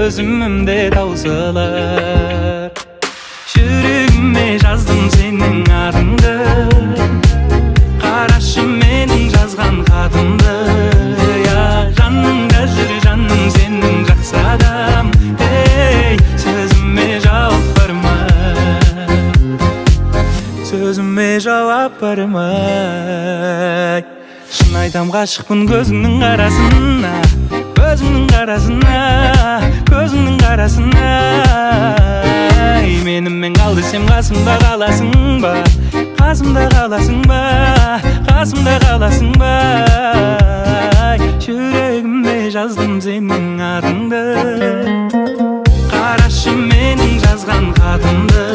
Төзімім де таусылар. Жүрегіме жаздым сенің атыңды, қарашы менің жазған хатымды. Я, жаныңда жүр жаным сенің жақсы адам. Ей, сөзіме жауап бар ма? Сөзіме жауап бар ма? Шын айтам, ғашықпын көзіңнің қарасына, көзіңнің қарасына, көзіңнің қарасына. Ай, менімен қал десем, қасымда қаласың ба? Қасымда қаласың ба? Қасымда қаласың ба? Ай, жүрегіме жаздым сенің атыңды, қарашы менің жазған хатымды.